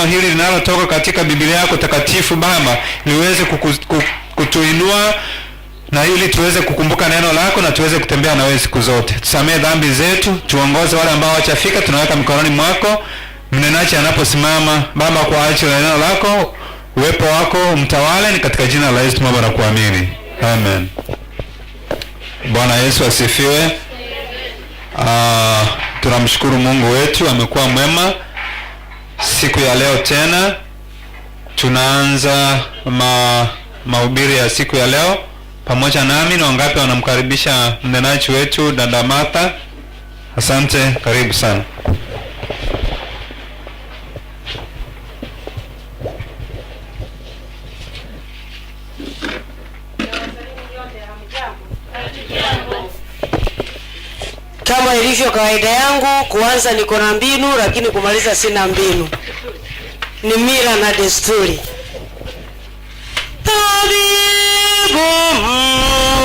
Neno hili linalotoka katika Biblia yako takatifu Baba liweze kutuinua na ili tuweze kukumbuka neno lako na tuweze kutembea na wewe siku zote. Tusamehe dhambi zetu, tuongoze wale ambao hawajafika, tunaweka mikononi mwako. Mnenaji anaposimama Baba kwa ajili ya neno lako, uwepo wako mtawale, ni katika jina la Yesu tunaomba na kuamini. Amen. Bwana Yesu asifiwe. Tunamshukuru Mungu wetu, amekuwa mwema. Siku ya leo tena tunaanza mahubiri ya siku ya leo. Pamoja nami ni wangapi wanamkaribisha mnenaji wetu dada Martha? Asante, karibu sana. Kama ilivyo kawaida yangu, kuanza niko na mbinu, lakini kumaliza sina mbinu. Ni mila na desturi. Tabibu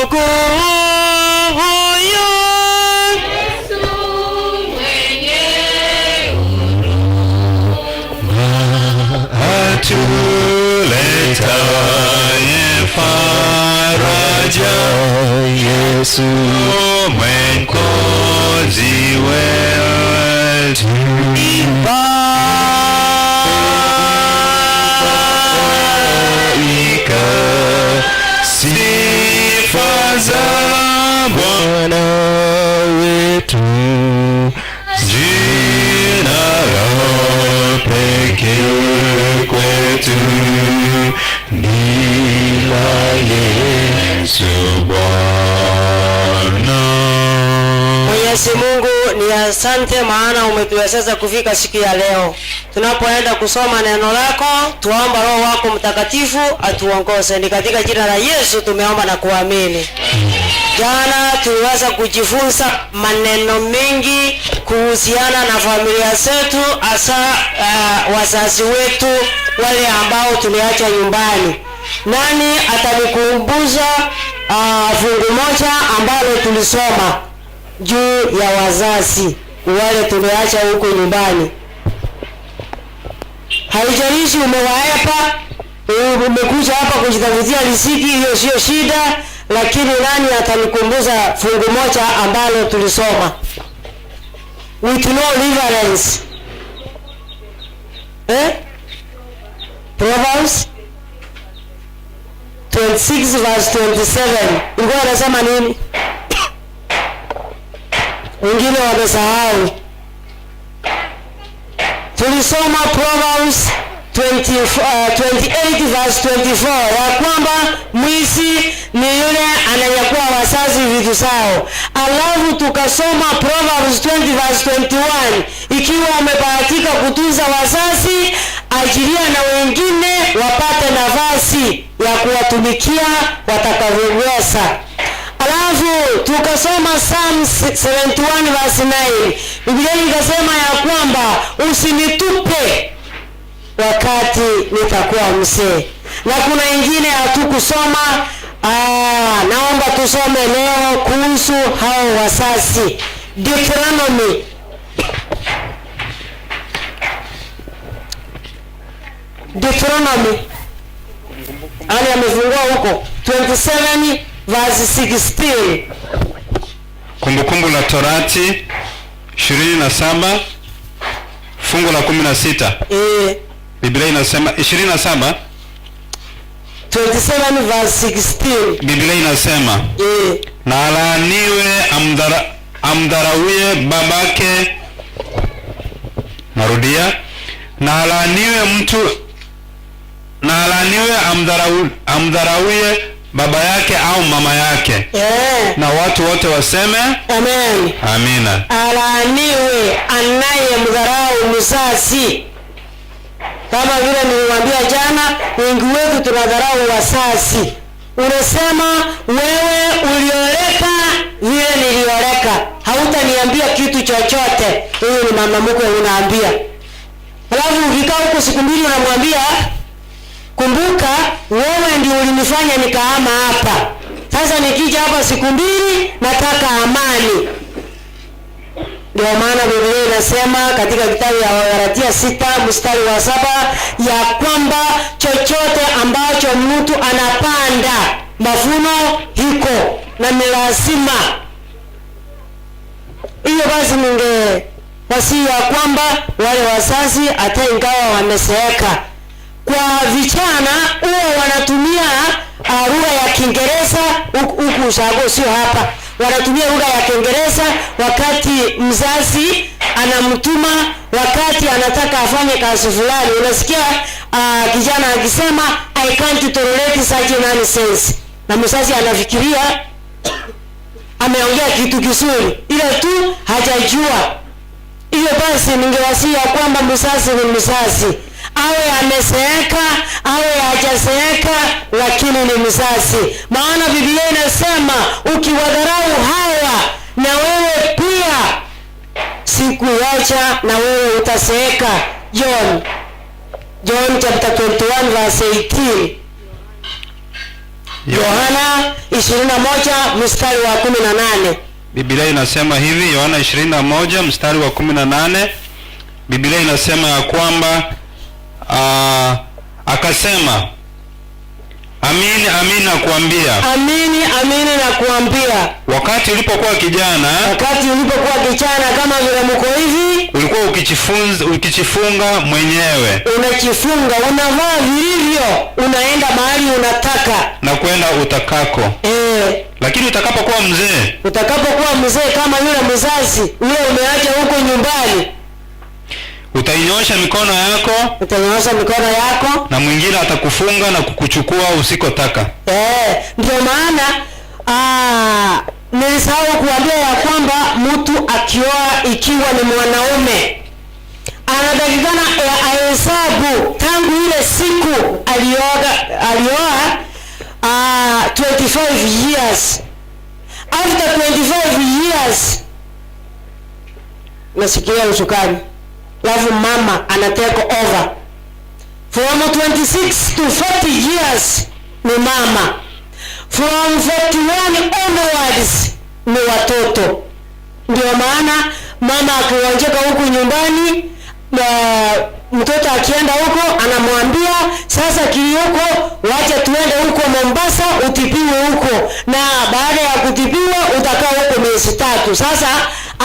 mkuu huyu, Yesu mwenye Atuletaye faraja, Yesu Mwokozi wetu. Malaika, sifa za Bwana wetu, jina la pekee kwetu ni la Yesu Bwana. Mwenyezi Mungu ni asante, maana umetuwezesha kufika siku ya leo. Tunapoenda kusoma neno lako, tuomba Roho wako Mtakatifu atuongoze. Ni katika jina la Yesu tumeomba na kuamini. Jana tuliweza kujifunza maneno mengi kuhusiana na familia zetu, hasa wazazi wetu wale ambao tuliacha nyumbani. Nani atanikumbusha fungu moja ambalo tulisoma juu ya wazazi wale tuliacha huko nyumbani? Haijalishi umewaepa, umekuja hapa kujitafutia riziki, hiyo sio shida, lakini nani atanikumbuza fungu moja ambalo tulisoma? With no reverence. Eh? Proverbs 26 verse 27. Ilikuwa inasema nini? Wengine wamesahau. Tulisoma Proverbs 28 verse 24 ya kwamba mwizi ni yule ananyakua wazazi vitu zao. Alafu tukasoma Proverbs 20 verse 21, ikiwa umebahatika kutunza wazazi, ajiria na wengine wapate nafasi ya kuwatumikia watakavyoweza. Alafu tukasoma Psalms 71 verse 9. Biblia ikasema ya kwamba usinitupe wakati nitakuwa mzee. Na kuna ingine hatukusoma. Naomba tusome leo kuhusu hao wazazi. Deuteronomy. Deuteronomy. Ali amefungua huko 27 verse 16. Kumbukumbu la Torati 27 fungu la 16. Biblia inasema 27. 27 verse 16. Biblia inasema, na alaaniwe amdharauye babake. Narudia, na alaaniwe mtu, na alaaniwe amdharauye baba yake au mama yake. Na watu wote waseme Amen. Amina. Alaaniwe anayemdharau mzazi. Kama vile niliwaambia jana, wengi wetu tunadharau wazazi. Unasema wewe ulioleka vile nilioleka, hautaniambia kitu chochote. Huyu ni mama mkwe unaambia. Alafu ukikaa huko siku mbili unamwambia, kumbuka wewe ndio ulinifanya nikahama hapa. Sasa nikija hapa siku mbili nataka amani. Ndio maana Biblia inasema katika kitabu ya Wagalatia 6 mstari wa 7 ya kwamba chochote ambacho mtu anapanda, mavuno hiko na ni lazima. Hiyo basi ninge wasihi ya kwamba wale wazazi, hata ingawa wamezeeka, kwa vijana huwa wanatumia lugha ya Kiingereza huku ushago, sio hapa. Wanatumia lugha ya Kiingereza wakati mzazi anamtuma, wakati anataka afanye kazi fulani. Unasikia kijana akisema, "I can't tolerate such nonsense," na mzazi anafikiria ameongea kitu kizuri, ila tu hajajua. Hiyo basi ningewasihi ya kwamba mzazi ni mzazi, awe amezeeka awe hajazeeka, lakini ni mzazi. Maana Biblia inasema ukiwadharau hawa, na wewe pia siku yaja na wewe utazeeka. John chapter 21 verse 18. Yohana 21 mstari wa 18. Biblia inasema hivi, Yohana 21 mstari wa 18. Biblia inasema ya kwamba akasema, "Amin, amin nakuambia, Amini, amini nakuambia, wakati ulipokuwa kijana, wakati ulipokuwa kijana kama vile mko hivi, ulikuwa ukichifunga mwenyewe unajifunga, unavaa vilivyo, unaenda mahali unataka na kwenda utakako, lakini utakapokuwa mzee, utakapokuwa mzee kama yule mzazi ule umeacha huko nyumbani, utainyosha mikono yako utanyoosha mikono yako, na mwingine atakufunga na kukuchukua usikotaka." Ndio maana nilisahau kuambia ya kwamba mtu akioa ikiwa ni mwanaume anatakikana ahesabu tangu ile siku alioa 25 years. After 25 years nasikia usukani, alafu mama ana take over. From 26 to 40 years ni mama, from 41 onwards ni watoto. Ndio maana mama akigonjeka huku nyumbani na mtoto akienda huko anamwambia, "Sasa kilioko, wacha tuende huko Mombasa utibiwe huko, na baada ya kutibiwa utakaa huko miezi 3." Sasa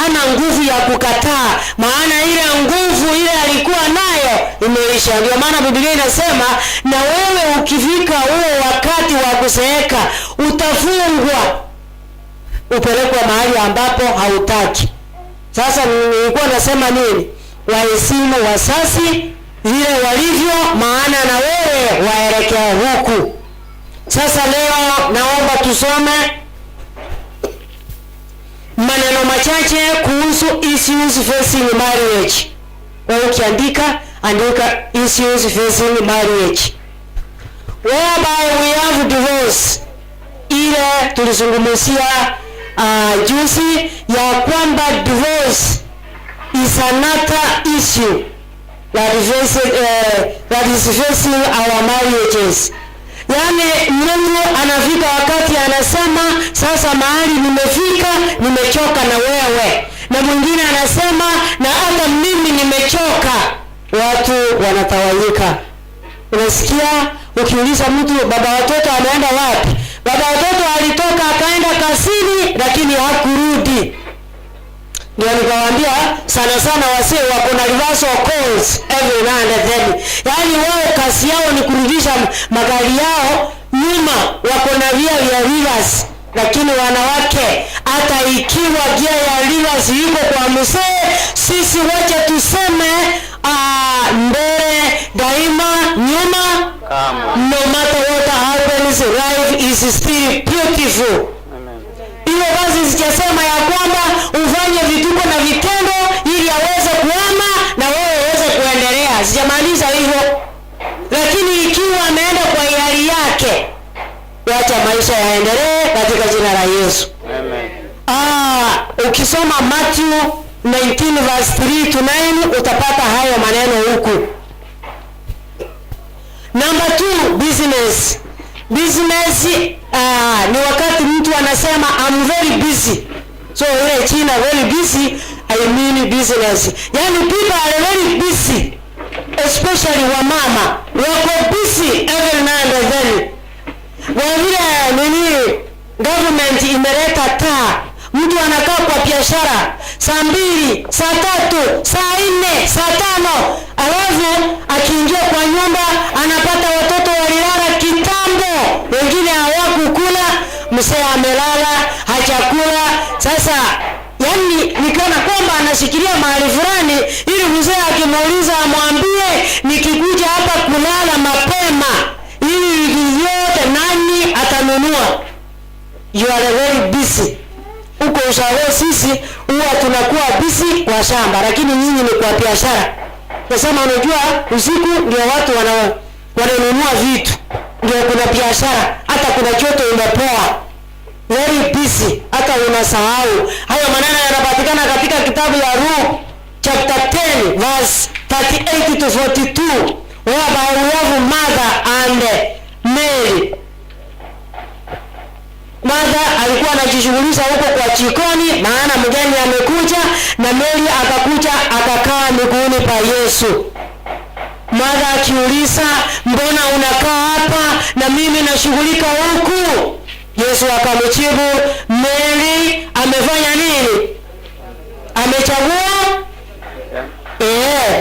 ana nguvu ya kukataa, maana ile nguvu ile alikuwa nayo imeisha. Ndio maana Biblia inasema na wewe ukifika huo wakati wa kuzeeka utafungwa upelekwe mahali ambapo hautaki. Sasa nilikuwa nasema nini? Waheshimu wazazi vile walivyo, maana na wewe waelekea huku. Sasa leo naomba tusome maneno machache kuhusu issues facing marriage. Wewe ukiandika, andika issues facing marriage. Whereby we have divorce, ile tulizungumzia juzi ya kwamba divorce is another issue that is facing our marriages. Yaani Mungu anafika wakati anasema, "Sasa mahali nimefika, nimechoka na wewe," na mwingine anasema, "Na hata mimi nimechoka." Watu wanatawanyika. Unasikia ukiuliza mtu, "Baba watoto ameenda wapi?" "Baba watoto alitoka akaenda kazini, lakini hakurudi." Ndio nikawaambia sana sana wasee wako na reversal calls every now and then. Yaani wao kazi yao ni kurudisha magari yao nyuma, wako na gia ya reverse. Lakini wanawake, hata ikiwa gia ya reverse iko kwa mzee, sisi wacha tuseme mbele daima, nyuma. No matter what happens, life is still beautiful. Hivyo basi sijasema ya kwamba ufanye vituko na vitendo ili aweze kuama na wewe uweze kuendelea. Sijamaanisha hivyo, lakini ikiwa ameenda kwa hiari yake, wacha maisha yaendelee katika jina la Yesu. Ukisoma Matthew 19 verse 3 to 9 utapata hayo maneno huku. Number two, business. Business ni wakati mtu anasema, "I'm very busy." So ile China very busy I mean business. Yani people are very busy, especially wamama wako busy every now and then. Kwa vile nini, government imeleta taa, mtu anakaa kwa biashara saa 2, saa 3, saa 4, saa 5, alafu akiingia kwa nyumba anapata watoto walilala kitambo, wengine hawakukula, mzee amelala hajakula. Sasa yani nikiona kwamba anashikilia mahali fulani, ili mzee akimuuliza amwambie, nikikuja hapa kulala mapema, ili wiki yote nani atanunua? You are very busy. Huko ushago sisi huwa tunakuwa busy kwa shamba, lakini nyinyi ni kwa biashara. Nasema unajua usiku ndio watu wananunua vitu, ndio kuna biashara, hata kuna joto imepoa. Very busy, hata unasahau. Hayo maneno yanapatikana katika kitabu ya Luke chapter 10 verse 38 to 42, whereby we have Martha and Mary. Martha alikuwa anajishughulisha huko kwa jikoni, maana mgeni amekuja, na Mary akakuja akakaa miguuni pa Yesu. Martha akiuliza, mbona unakaa hapa na mimi nashughulika huku? Yesu akamjibu, Mary amefanya nini? Amechagua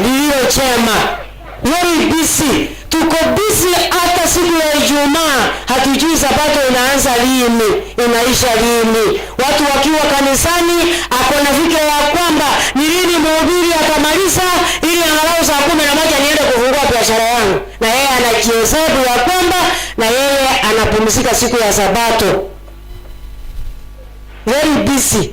lililo chema. Very busy. Tuko busy hata siku ya Ijumaa hatujui sabato inaanza lini, inaisha lini. Watu wakiwa kanisani ako na fikra ya kwamba ni lini mhubiri atamaliza ili angalau saa 11 niende kufungua biashara yangu, na yeye anajihesabu ya kwamba na yeye anapumzika siku ya sabato. Very busy.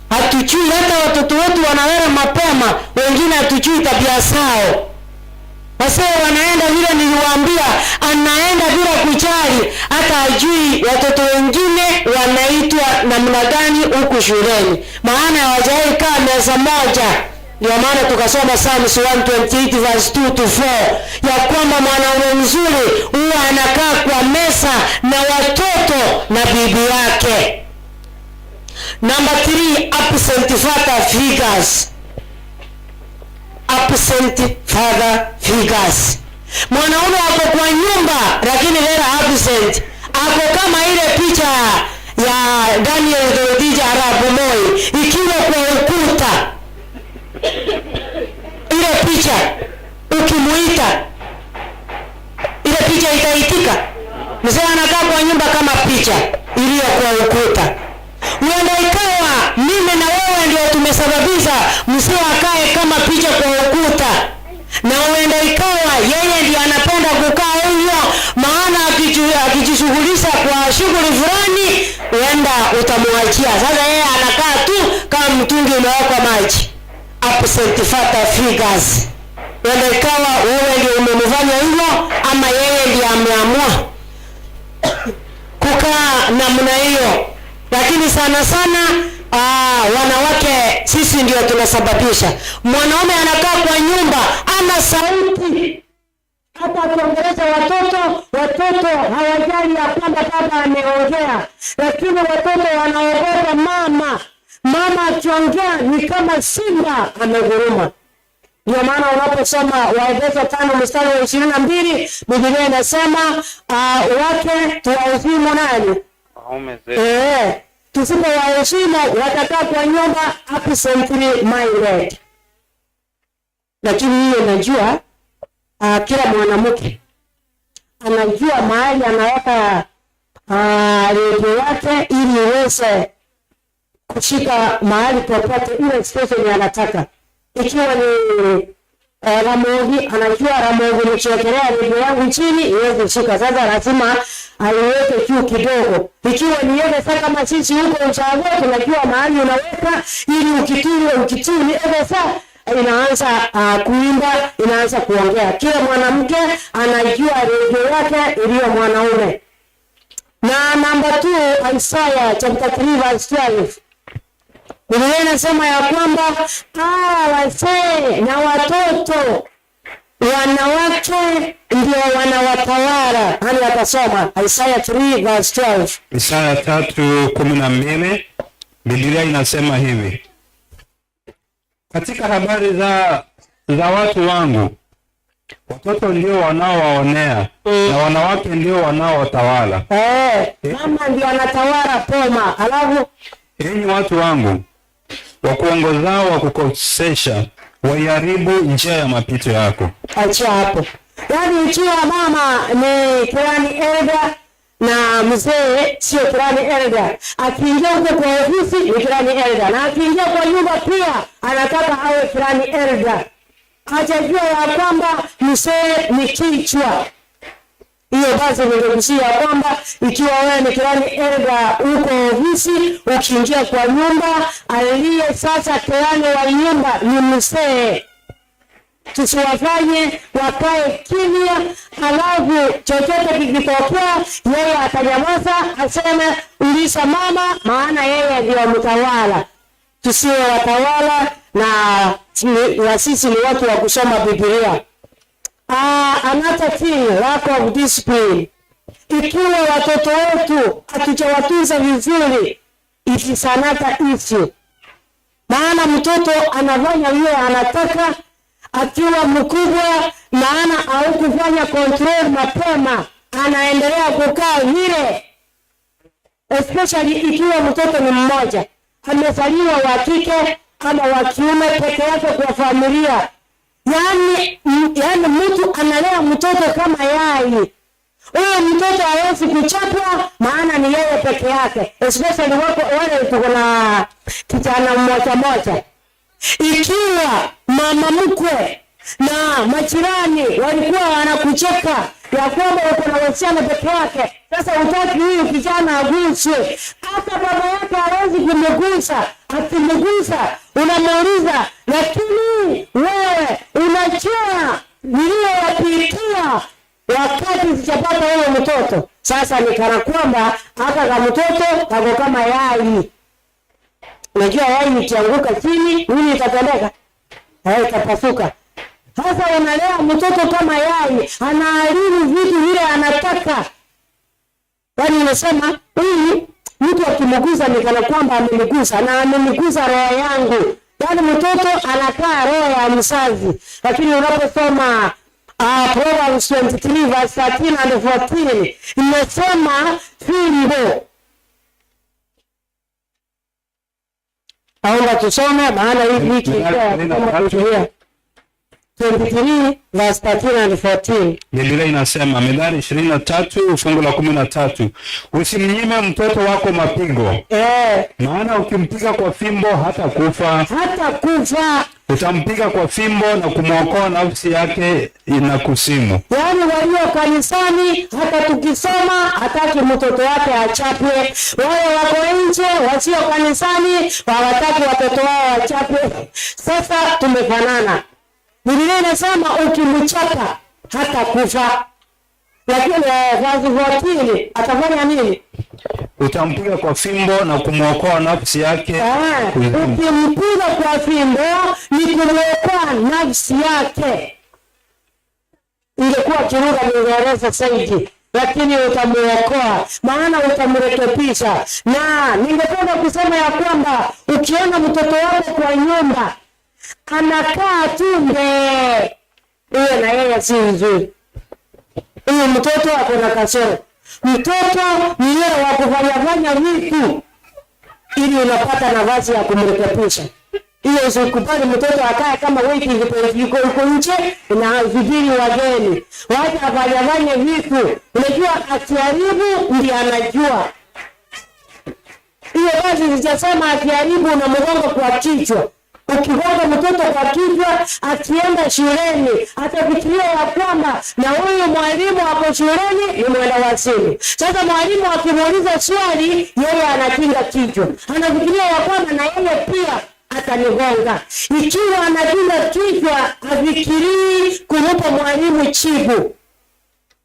Hatujui hata watoto wetu wanalala mapema, wengine hatujui tabia zao. Wasee wanaenda vile niliwaambia, anaenda bila kujali, hata ajui watoto wengine wanaitwa namna gani huku shuleni, maana hawajawahi kaa meza moja. Ndio maana tukasoma Psalms 128 verse 2 to 4 ya kwamba mwanaume mzuri huwa anakaa kwa meza na watoto na bibi yake. Number 3, absent father figures. Absent father figures. Mwanaume ako kwa nyumba lakini very absent. Ako kama ile picha ya Daniel Toroitich arap Moi ikiwa kwa ukuta. Ile picha ukimuita ile picha itaitika. Mzee anakaa kwa nyumba kama picha iliyo kwa ukuta. Huenda ikawa mimi na wewe ndio tumesababisha mzee akae kama picha kwa ukuta, na huenda ikawa yeye ndiye anapenda kukaa hivyo, maana akijishughulisha kwa shughuli fulani huenda utamwachia. Sasa yeye anakaa tu kama mtungi umewekwa maji. Absent father figures. Huenda ikawa wewe ndio umemfanya hivyo, ama yeye ndiye ameamua kukaa namna hiyo. Lakini sana sana wanawake sisi ndio tunasababisha. Mwanaume anakaa kwa nyumba ana sauti, hata akiongelesha watoto, watoto hawajali ya kwamba baba ameongea, lakini watoto wanaogopa mama. Mama akiongea ni kama simba ameguruma. Ndio maana unaposoma Waefeso 5 mstari wa 22, Biblia inasema wake tuwaheshimu nani? Waume zetu. Tusipowaheshimu watakaa kwa nyumba absently minded. Lakini hiyo najua kila mwanamke anajua mahali anaweka redio yake ili iweze kushika mahali popote ile station anataka. Ikiwa ni Ramogi, anajua Ramogi nikiwekelea redio yangu chini iweze kushika. Sasa lazima aiweke juu kidogo. Ikiwa ni Egesa kama sisi huko Ushago tunajua mahali unaweka ili ukituni Egesa inaanza kuimba, inaanza kuongea. Kila mwanamke anajua redio yake iliyo mwanaume. Na namba 2, Isaiah chapter 3 verse 12. Biblia inasema ya kwamba wazee na watoto wanawake ndio wanawatawala. Hani watasoma Isaiah 3 verse 12. Isaya 3:12, Biblia inasema hivi: Katika habari za watu wangu, watoto ndio wanaowaonea na wanawake ndio wanaowatawala. Eh, mama ndio anatawala poma. Alafu Enyi watu wangu, wakuongozao wakukosesha, waiharibu njia ya mapito yako. Achia hapo. Yaani ikiwa mama ni clan elder na mzee sio clan elder, akiingia huko kwa ofisi ni clan elder, na akiingia kwa nyumba pia anataka awe clan elder. Hajajua ya kwamba mzee ni kichwa. Hiyo basi ningegusia kwamba ikiwa wewe ni clan elder huko ofisi, ukiingia kwa nyumba, aliye sasa clan wa nyumba ni mzee. Tusiwafanye wakae kimya, halafu chochote kikitokea yeye atanyamaza, aseme uliza mama, maana yeye ndio mtawala. Tusiwe watawala na sisi ni watu wa kusoma Biblia. Another thing, lack of discipline. Ikiwa watoto wetu hatujawatunza vizuri, it is another issue. Maana mtoto anafanya hiyo anataka akiwa mkubwa, maana haukufanya control mapema, anaendelea kukaa vile, especially ikiwa mtoto ni mmoja, amezaliwa wa kike ama wa kiume peke yake kwa familia. Yaani mtu analea mtoto kama yai. Huyo mtoto hawezi kuchapwa, maana ni yeye peke yake, especially wako wale tuko na kijana mmoja mmoja. Ikiwa mama mkwe na majirani walikuwa wanakucheka ya kwamba uko na wasichana peke yake, sasa hutaki huyu kijana aguswe, hata baba yake hawezi kumgusa. Akimgusa unamuuliza, lakini wewe unajua niliyoyapitia wakati sijapata huyo mtoto. Sasa ni kana kwamba haka ka mtoto kako kama yai. Unajua yai ikianguka chini nini itatendeka? Yai itapasuka. Sasa unalea mtoto kama yai, anaharibu vitu vile anataka. Yaani unasema huyu mtu akimgusa ni kana kwamba amenigusa na amenigusa roho yangu. Yaani mtoto anakaa roho ya mzazi. Lakini unaposoma Proverbs 23 verse 13 and 14 inasema fimbo. Naomba tusome maana hii wiki kusoma 23 verse 13 and 14. Biblia inasema Mithali 23 fungu la 13, usimnyime mtoto wako mapigo, maana ukimpiga kwa fimbo hata kufa. Hata kufa. Utampiga kwa fimbo na kumwokoa nafsi yake na kuzimu. Yaani walio kanisani hata tukisoma hataki mtoto wake achapwe. Wale wako nje wasio kanisani hawataki watoto wao wachapwe. Sasa tumefanana. Biblia inasema ukimchapa hata kufa. Lakini verse 14 atafanya nini? Utampiga kwa fimbo na kumwokoa nafsi yake. Ukimpiga kwa fimbo ni kumwokoa nafsi yake. Ingekuwa kilugha ningeeleza zaidi, lakini utamuokoa, maana utamrekebisha. Na ningependa kusema ya kwamba ukiona mtoto wako kwa nyumba anakaa tu mbee, huyo na yeye si nzuri. Huyu mtoto ako na kasoro. Mtoto ni yule wa kufanyafanya vitu ili unapata nafasi ya kumrekebisha. Hiyo usikubali mtoto akae kama waiting yuko huko nje na vijini wageni. Wacha afanyafanye vitu. Unajua akiharibu ndiye anajua. Hiyo basi sijasema akiharibu na mgongo kwa kichwa. Ukigonga mtoto kwa kichwa akienda shuleni atafikiria ya kwamba na huyu mwalimu hapo shuleni ni mwenda wazimu. Sasa mwalimu akimuuliza swali yeye anakinga kichwa, anafikiria ya kwamba na yeye pia atanigonga. Ikiwa anakinga kichwa afikirii kumpa mwalimu jibu.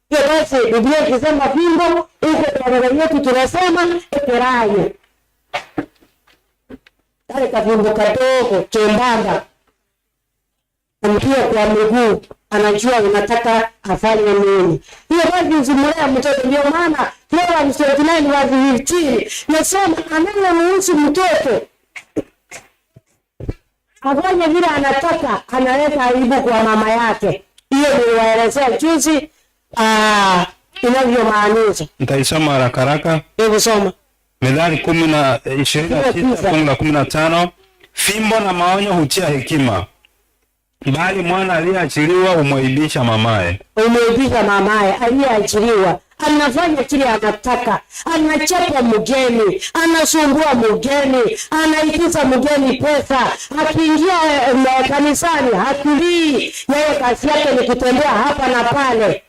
Hiyo basi Biblia ikisema fimbo huko kwa lugha yetu tunasema ekerayo. Kale kafimbo kadogo kembamba, amkia kwa miguu, anajua unataka afanye nini. Hiyo basi usimlea mtoto. Ndio maana Proverbs 29 verse 15 nasema anayemruhusu mtoto Afanye vile anataka, analeta aibu kwa mama yake. Hiyo niliwaelezea juzi inavyomaanisha. Nitaisoma haraka haraka. Hebu soma. Methali 29 9. Fungu la 15. Fimbo na maonyo hutia hekima, bali mwana aliyeachiliwa humwaibisha mamaye. Umeipisha mamaye. Aliyeachiliwa anafanya kile anataka, anachapa mgeni, anasumbua mgeni, anaitisha mgeni pesa. Akiingia kanisani hatulii, yeye kazi yake ni kutembea hapa na pale.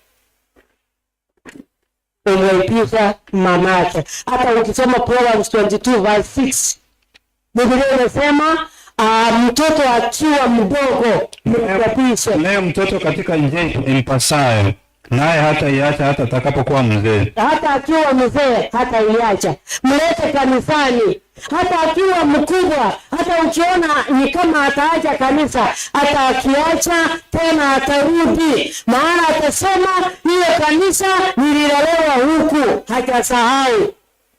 Umeipisha mamake. Hata ukisoma Proverbs 22 verse 6, Biblia inasema mtoto akiwa mdogo mrekebishe. Mlee mtoto katika njia impasayo, naye hata iacha hata atakapokuwa mzee. Hata akiwa mzee hata iacha. Mlete kanisani hata akiwa mkubwa. Hata ukiona ni kama ataacha kanisa, hata akiacha tena atarudi, maana atasema hiyo kanisa nililelewa huku, hajasahau.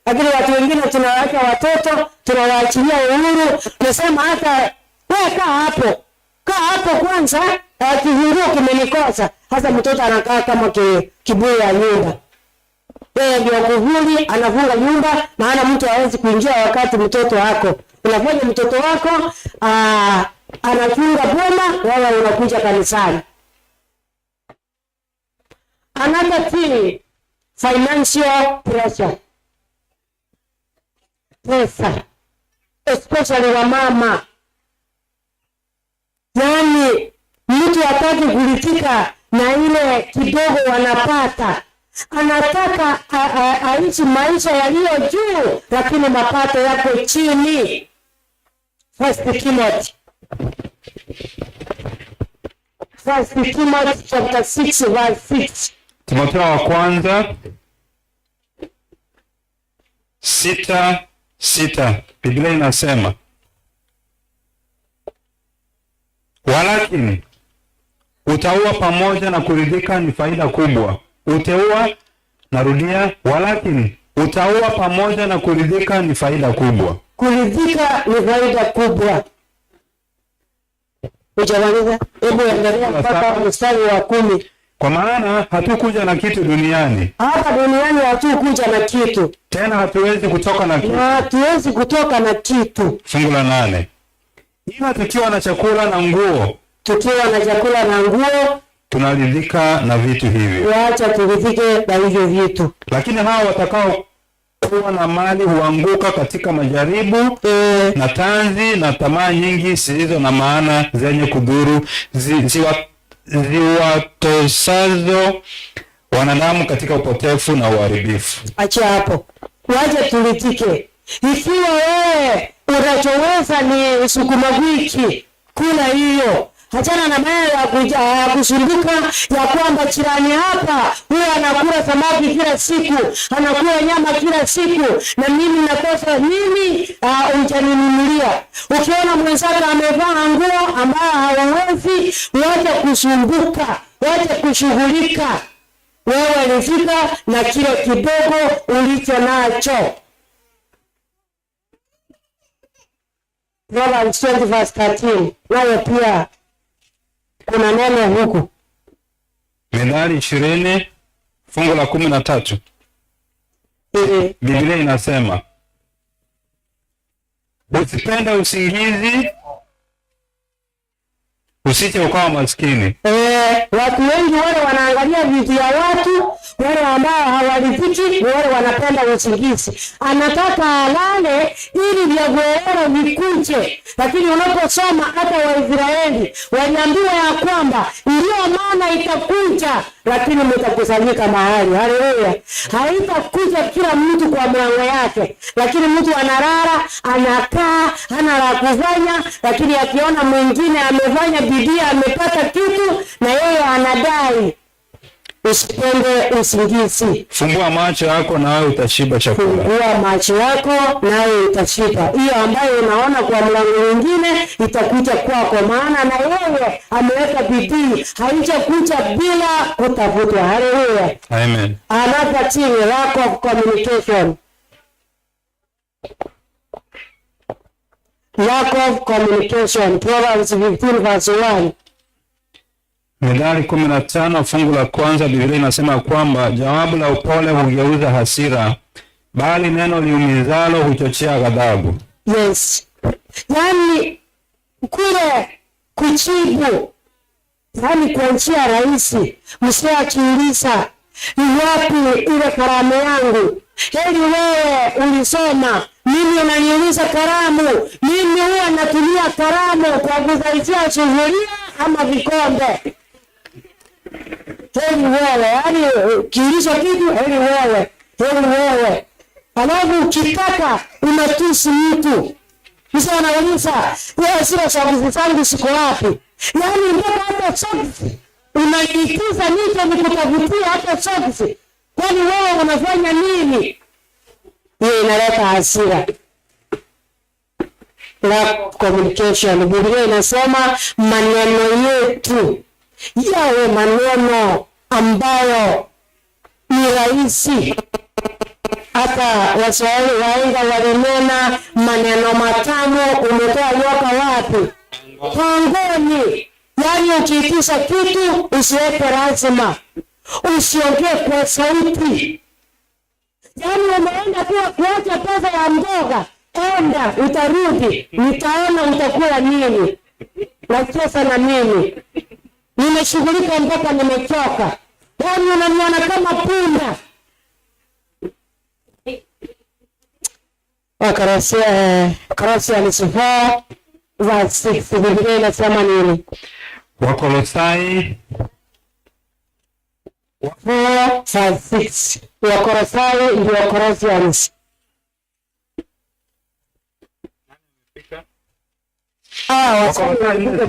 Lakini watu wengine tunawaacha watoto, tunawaachilia uhuru, tunasema hata wewe kaa hapo, kaa hapo kwanza, kifunguo kimenikosa. Sasa mtoto anakaa kama kibuyu ya nyumba. Yeye ndio kuvuli, anafunga nyumba, maana mtu hawezi kuingia wakati mtoto wako. Unafanya mtoto wako anafunga boma, wewe unakuja kanisani. Another thing, financial pressure. Pesa, especially wamama. Yaani mtu hataki kuridhika na ile kidogo wanapata, anataka aishi maisha yaliyo juu, lakini mapato yako chini. First Timothy. First Timothy chapter 6 verse 6. Timotheo wa kwanza 6:6, Biblia inasema, walakini utaua pamoja na kuridhika ni faida kubwa. Uteua, narudia, walakini utaua pamoja na kuridhika ni faida kubwa. Kuridhika ni faida kubwa. Hujamaliza? Hebu endelea mpaka mstari wa 10. Kwa maana hatukuja na kitu duniani. Hapa duniani hatukuja na kitu. Tena hatuwezi kutoka na kitu. Na hatuwezi kutoka na kitu. Fungu la 8. Ila tukiwa na chakula na nguo, tukiwa na chakula na nguo, tunaridhika na vitu hivyo. Wacha turidhike na hivyo vitu. Lakini hao watakao kuwa na mali huanguka katika majaribu na tanzi na tamaa nyingi zisizo na maana zenye kudhuru, ziwatosazo wanadamu katika upotefu na uharibifu. Acha hapo. Wacha turidhike. Ikiwa wewe unachoweza ni sukuma wiki, kula hiyo. Achana na maneno ya kusumbuka ya kwamba jirani hapa huwa anakula samaki kila siku, anakula nyama kila siku, na mimi nakosa nini? Hujaninunulia. Ukiona mwenzako amevaa nguo ambayo hauwezi, wacha kusumbuka, wacha kushughulika. Wewe ridhika na kile kidogo ulicho nacho. Proverbs 20 verse 13. Nayo pia kuna neno huku. Methali 20 fungu la 13. Biblia inasema, usipende usingizi, usije ukawa maskini. Watu wengi wale wanaangalia vitu ya watu, wale ambao hawaridhiki, wale wanapenda usingizi. Anataka alale ili vya kuelewa vikuje. Lakini unaposoma hata Waisraeli waliambiwa ya kwamba ndio maana itakuja, lakini mtakusanyika mahali. Haleluya. Haitakuja kila mtu kwa mlango yake, lakini mtu analala, anakaa, hana la kufanya, lakini akiona mwingine amefanya bidii, amepata kitu, na yeye anadai. Usipende usingizi. Fungua macho yako nawe utashiba chakula. Fungua macho yako nawe utashiba. Hiyo ambayo unaona kwa mlango mwingine itakuja kwako, maana na yeye ameweka bidii, haijakuja bila kutafutwa. Haleluya. Amen. Another thing, lack of communication. Lack of communication. Proverbs 15 verse 1. Mithali 15 fungu la kwanza, Biblia inasema kwamba jawabu la upole hugeuza hasira, bali neno liumizalo huchochea ghadhabu. Yes. Yaani kule kujibu, yaani kwa njia rahisi, msee akiuliza ni wapi ile kalamu yangu? Heri wewe ulisoma, mimi unaniuliza kalamu. Mimi huwa natumia kalamu kwa kuzalishia sufuria ama vikombe. Heri wewe, yaani ukiulizwa kitu, heri wewe, heri wewe. Alafu ukitaka unatusi mtu. Mzee anauliza, wewe zile soksi zangu ziko wapi? Yaani mpaka hata soksi unaniikiza nije nikutafutia hata soksi. Kwani wewe unafanya nini? Hiyo inaleta hasira. Lack communication. Biblia inasema maneno yetu yawe maneno ambayo ni rahisi. Hata Waswahili wahenga walinena maneno matamu umetoa nyoka wapi? Pangoni. Yaani ukiitisha kitu usiweke lazima, usiongee kwa sauti. Yaani umeenda kuwa kuacha pesa ya mboga, enda utarudi, nitaona utakula nini. Nachesa na mimi nimeshughulika mpaka nimechoka. Yaani unaniona kama punda. Wakolosai 4 verse 6, Biblia inasema nini? Wakolosai 4 verse 6. Wakolosai ndio Colossians.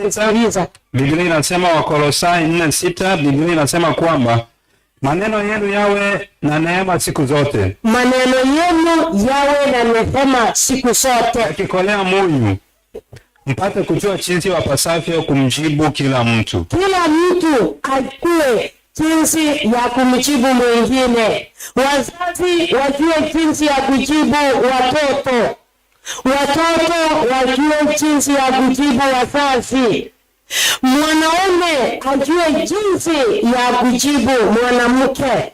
Wasikiliza. Biblia inasema Wakolosai 4:6, Biblia inasema kwamba maneno yenu yawe na neema siku zote, Maneno yenu yawe na neema siku zote, yakikolea munyu, mpate kujua jinsi wapasavyo kumjibu kila mtu. Kila mtu ajue jinsi ya kumjibu mwingine. Wazazi wajue jinsi ya kujibu watoto, watoto wajue jinsi ya kujibu wazazi, mwanaume ajue jinsi ya kujibu mwanamke.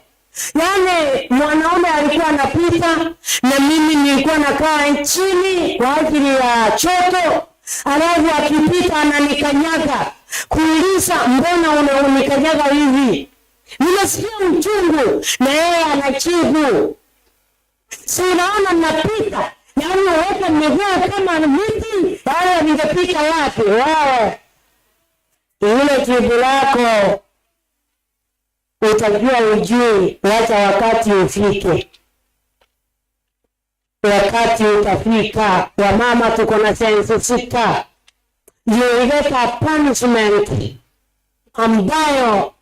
Yaani mwanaume alikuwa anapita na mimi nilikuwa nakaa chini kwa ajili ya choto, alafu akipita ananikanyaga, kuuliza mbona unanikanyaga hivi? Nimesikia uchungu, na yeye anajibu, si unaona napita? Yaani uweke miguu kama miti, wale ningepita wapi? Wewe ile jibu lako utajua ujui, wacha wakati ufike. Wakati utafika. Wamama tuko na sense 6. You get a punishment ambayo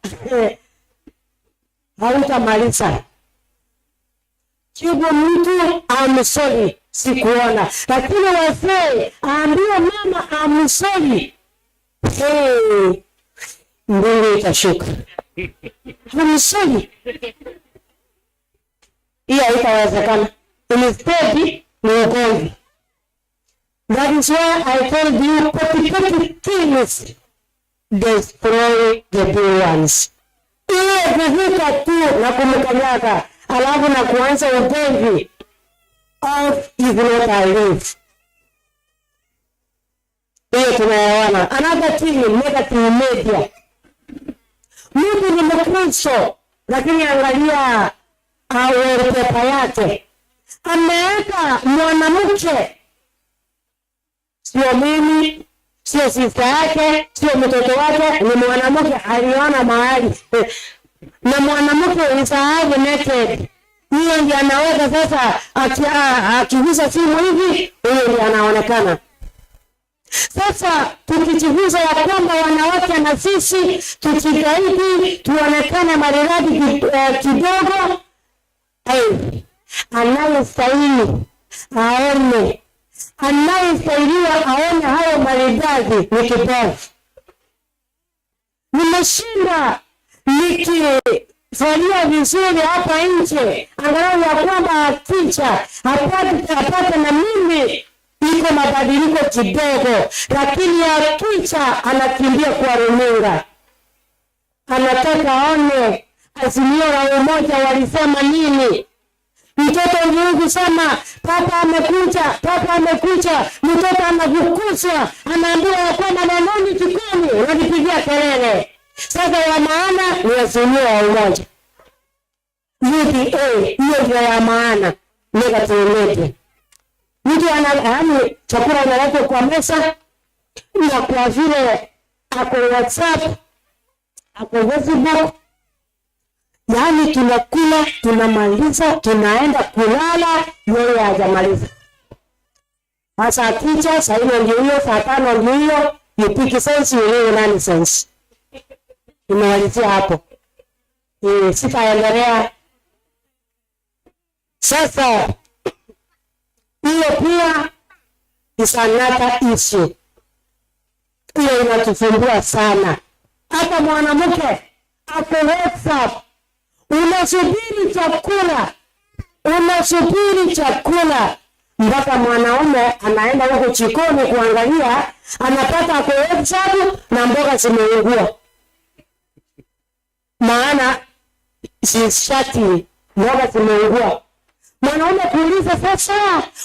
hautamaliza. Jibu mtu I'm sorry, sikuona. Lakini wazee aambiwe mama I'm sorry, hey, mbingu itashuka. I'm sorry. Hiyo haitawezekana. Instead ni ugomvi. That is why I told you petty petty things destroy the big ones. Ile kuvuka tu na kumkanyaga alafu na kuanza ugomvi, off is not a leaf. Hiyo tunayaona. Another thing, negative media. Mtu ni Mkristo lakini angalia wallpaper yake, ameweka mwanamke, sio mimi, sio sister yake, sio mtoto wake, ni mwanamke aliona mahali na mwanamke is naked. Huyo ndiye anaweka sasa, akigusa simu hivi, huyo ndiye anaonekana. Sasa tukijifunza ya kwamba wanawake na sisi tujitahidi tuonekane maridadi kidogo, anayestahili aone, anayestahiliwa aone hayo maridadi ni kipofu. Nimeshinda nikivalia vizuri hapa nje, angalau ya kwamba akija apate na mimi Iko mabadiliko kidogo, lakini akisha anakimbia kwa runinga, anataka aone Azimio la Umoja walisema nini. Mtoto ndio kusema papa amekuja, papa amekuja. Mtoto anafukuzwa, anaambiwa ya kwamba nendeni jikoni, unanipigia kelele. Sasa ya maana ni Azimio la Umoja, UDA, hiyo ndio ya maana. Negative media. Mtu ana, yaani, chakula inaletwa kwa meza, na kwa vile ako WhatsApp, ako Facebook, yaani tunakula, tunamaliza, tunaenda kulala, yeye hajamaliza. Sasa akija saa 4 ndio hiyo, saa 5 ndio hiyo, you pick sense, you leave nonsense. Nimemalizia hapo. Sitaendelea. Sasa hiyo pia is another issue. Hiyo inatusumbua sana. Hata mwanamke ako WhatsApp, unasubiri chakula, unasubiri chakula mpaka mwanaume anaenda huko jikoni kuangalia, anapata ako WhatsApp na mboga zimeungua. Maana si shati, mboga zimeungua. Mwanaume kuuliza, sasa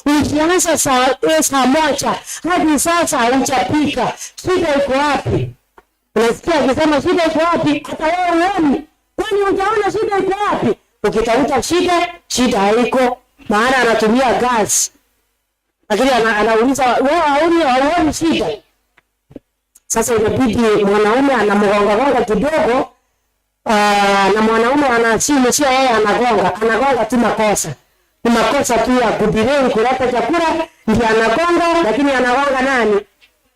ukianza saa 1 hadi sasa hujapika, shida iko wapi? Unasikia akisema shida iko wapi? Hata wewe huoni. Kwani hujaona shida iko wapi? Ukitafuta shida, shida haiko, maana anatumia gas. Lakini anauliza wewe hauoni shida? Sasa inabidi mwanaume anamgonga gonga kidogo, na mwanaume anaassume sio yeye anagonga, anagonga tu makosa. Ni makosa tu ya kudelay kuleta chakula ndio anagonga, lakini anagonga nani?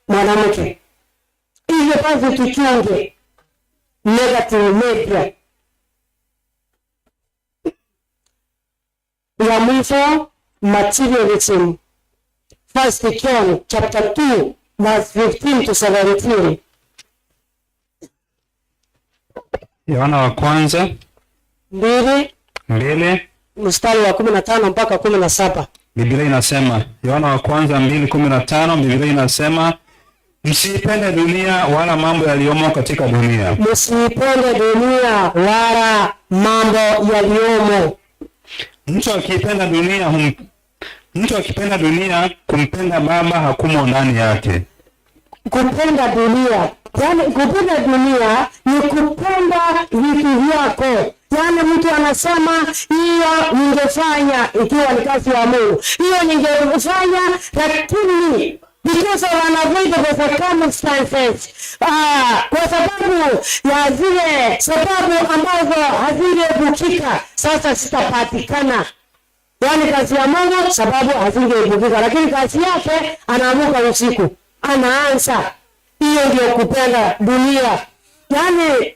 Mwanamke. Hivyo basi tuchunge negative media. Ya mwisho, materialism. First John chapter 2 verse 15 to 17. Yohana wa kwanza 2 2 mstari wa 15 mpaka 17. Biblia inasema, Yohana wa kwanza 2:15, Biblia inasema, msiipende dunia wala mambo yaliyomo katika dunia. Msiipende dunia wala mambo yaliyomo. Mtu akipenda dunia, kumpenda Baba hakumo ndani yake. Kupenda dunia, yaani kupenda dunia ni kupenda vitu vyako. Yaani mtu anasema hiyo ningefanya ikiwa ni kazi ya Mungu, hiyo ningefanya, lakini because of unavoidable circumstances, kwa sababu ya zile sababu ambazo hazingeepukika, sasa sitapatikana. Yaani kazi ya Mungu sababu hazingeepukika, lakini kazi yake anaamuka usiku anaanza. Hiyo ndio kupenda dunia. Yaani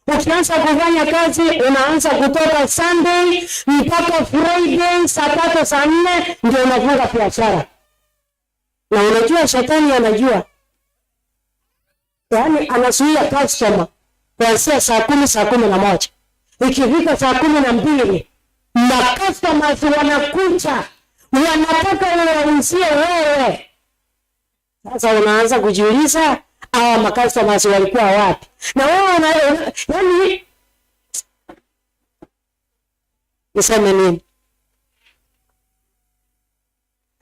ukianza kufanya kazi unaanza kutoka Sunday mpaka Friday saa 3, saa 4 ndio unafunga biashara. Na unajua shetani anajua. Yaani anazuia customer kuanzia saa 10, saa 11. Ikifika saa 12 na customers wanakuja, wanataka uwauzie wewe. Sasa unaanza kujiuliza hawa macustomers walikuwa wapi? Na wewe yaani niseme nini?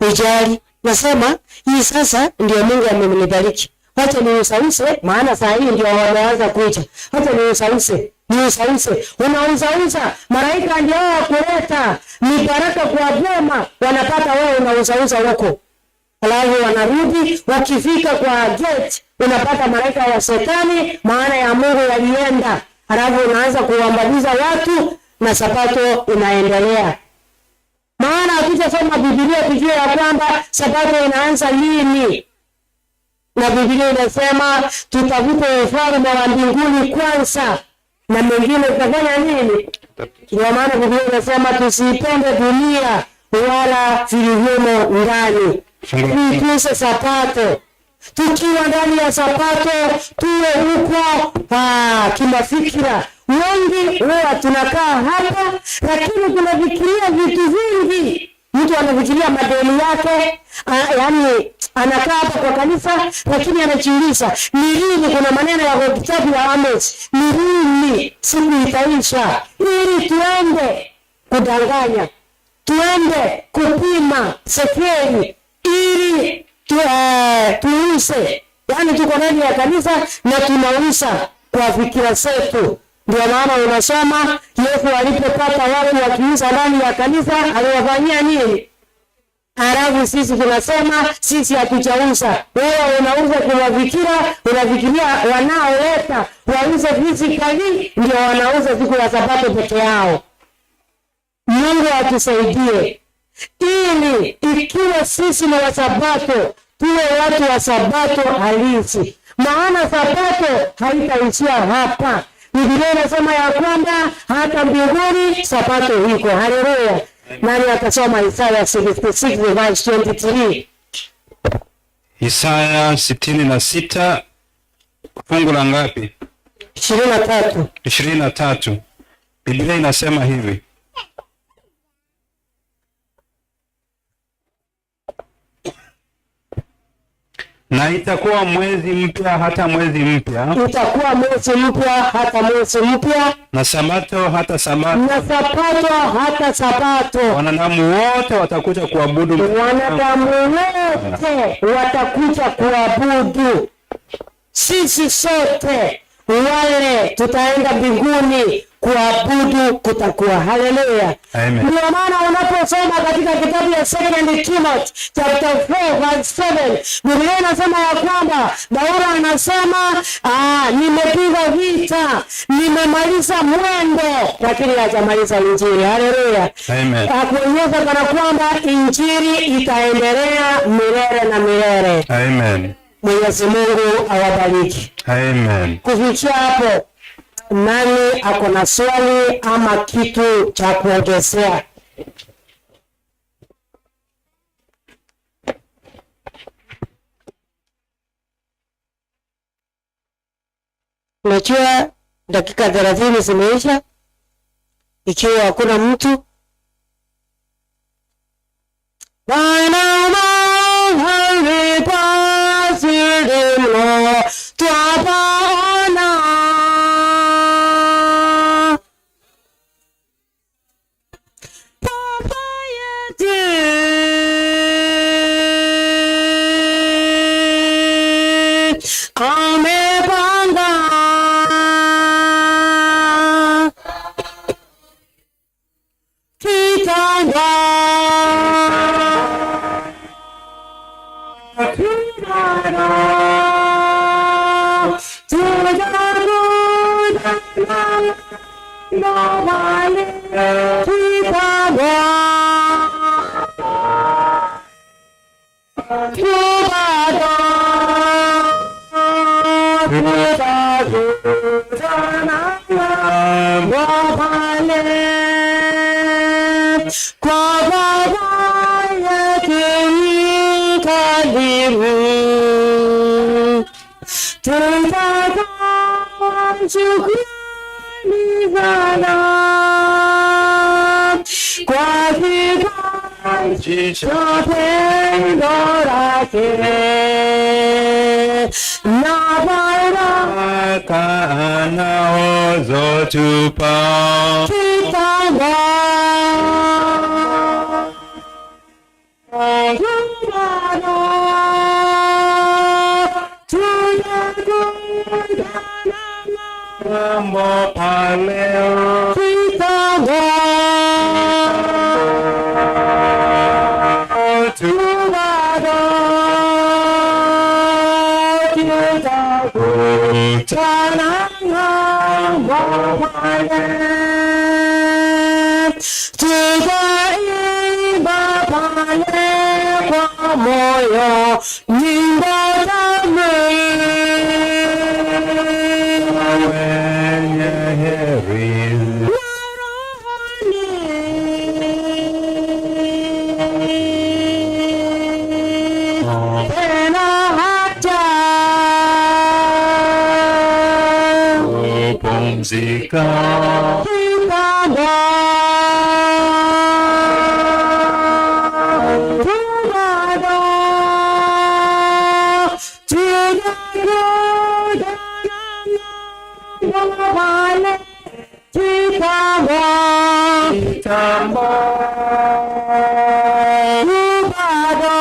Ujali. Nasema hii sasa ndio Mungu amenibariki. Wacha niusause, maana saa hii ndio wameanza kuja. Wacha niusause, niusause. Unauzauza, malaika ndio wa kuleta ni baraka kwa boma, wanapata wewe unauzauza huko. Alafu wanarudi, wakifika kwa gate unapata malaika wa shetani, maana ya Mungu walienda. Alafu unaanza kuambaliza watu na sabato inaendelea. Maana hatujasoma Biblia tujue ya kwamba sabato inaanza lini. Na Biblia inasema tutafute ufalme wa mbinguni kwanza na mengine tutafanya nini? Ndio maana Biblia inasema tusiipende dunia wala vilivyomo ndani. Tuitunze sabato. Tukiwa ndani ya sabato tuwe huko kimafikira. Wengi huwa tunakaa hapa lakini tunafikiria vitu vingi. Mtu anafikiria madeni yake, yaani anakaa hapa kwa kanisa lakini anajiuliza ni lini, kuna maneno ya kitabu ya Amos, ni lini siku itaisha ili tuende kudanganya, tuende kupima sekeli ili tuuse. Yaani tuko ndani ya kanisa na tunauza kwa fikira zetu. Ndio maana unasoma Yesu alipopata watu wakiuza ndani ya kanisa aliwafanyia nini? Halafu sisi tunasema sisi hatujauza. Wewe unauza kwa fikira, unafikiria wanaoleta wauze physically ndio wanauza siku ya Sabato peke yao. Mungu atusaidie ili ikiwa sisi ni wa Sabato tuwe watu wa Sabato halisi, maana Sabato haitaishia hapa. Biblia inasema ya kwamba hata mbinguni Sabato iko. Haleluya! Nani atasoma Isaya 66 verse 23? Isaya 66 fungu la ngapi? 23. 23. Biblia inasema hivi: na itakuwa mwezi mpya hata mwezi mpya, itakuwa mwezi mpya hata mwezi mpya, na sabato hata sabato, na sabato hata sabato, wanadamu wote watakuja kuabudu, wanadamu wote watakuja kuabudu. Sisi sote wale tutaenda mbinguni kuabudu kutakuwa. Haleluya. Ndio maana unaposoma katika kitabu ya 2 Timothy chapter 4 verse 7, Biblia inasema ya kwamba Paulo anasema nimepiga vita, nimemaliza mwendo, lakini hajamaliza injili. Haleluya. Amen. Akuonyesha kana kwamba injili itaendelea milele na milele. Amen. Mwenyezi Mungu awabariki. Amen. Kufikia hapo, nani ako na swali ama kitu cha kuongezea? Unajua dakika 30 zimeisha, ikiwa hakuna mtu. Bwana mahali pazuri mno twapaona, Baba yetu amepanga kitanda kwa Baba yetu mkarimu, tutatoa shukrani sana kwa kipaji cha pendo lake na baraka anazotupa. Kitanda Mambo paleo kitanda tutaimba pale kwa moyo nyimbo tamu. Wenye heri tena hata kupumzika kitanda. Kitambo, bado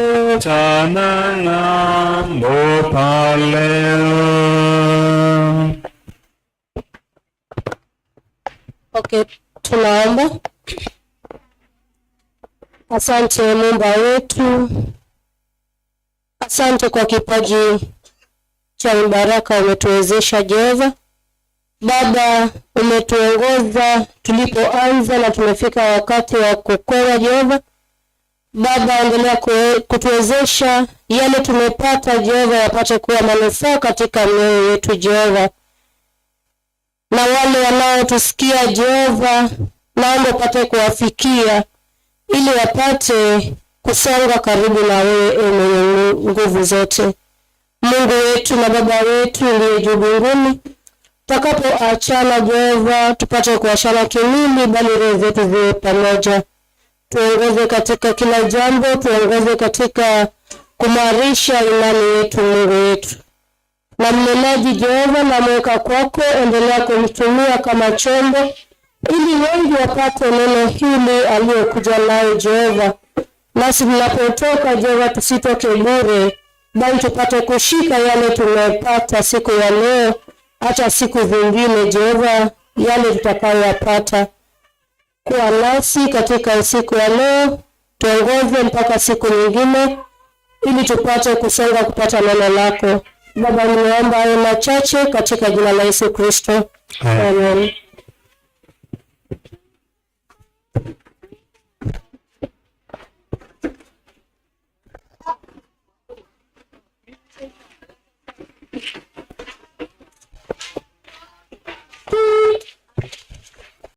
tutakutana ng'ambo pale. Okay, tunaomba. Asante Muumba wetu, asante kwa kipaji cha baraka umetuwezesha Jehova. Baba, umetuongoza tulipoanza na tumefika wakati wa kukwewa Jehova. Baba, endelea kutuwezesha yale tumepata Jehova yapate kuwa manufaa katika mioyo yetu Jehova, na wale wanaotusikia Jehova, naomba upate kuwafikia ili wapate kusonga karibu na wewe, e mwenye nguvu zote. Mungu wetu na Baba wetu uliye juu mbinguni, tutakapoachana Jehova, tupate kuachana kimwili, bali roho zetu ziwe pamoja. Tuongoze katika kila jambo, tuongoze katika kuimarisha imani yetu, Mungu wetu. Na mnenaji Jehova, namweka kwako, endelea kumtumia kama chombo ili wengi wapate neno hili aliyokuja nayo Jehova. Nasi tunapotoka Jehova, tusitoke bure, bali tupate kushika yale tumepata siku ya leo, hata siku zingine Jehova, yale tutakayoyapata. Kuwa nasi katika usiku wa leo, tuongoze mpaka siku nyingine, ili tupate kusonga kupata neno lako. Baba, nimeomba hayo machache katika jina la Yesu Kristo, amen.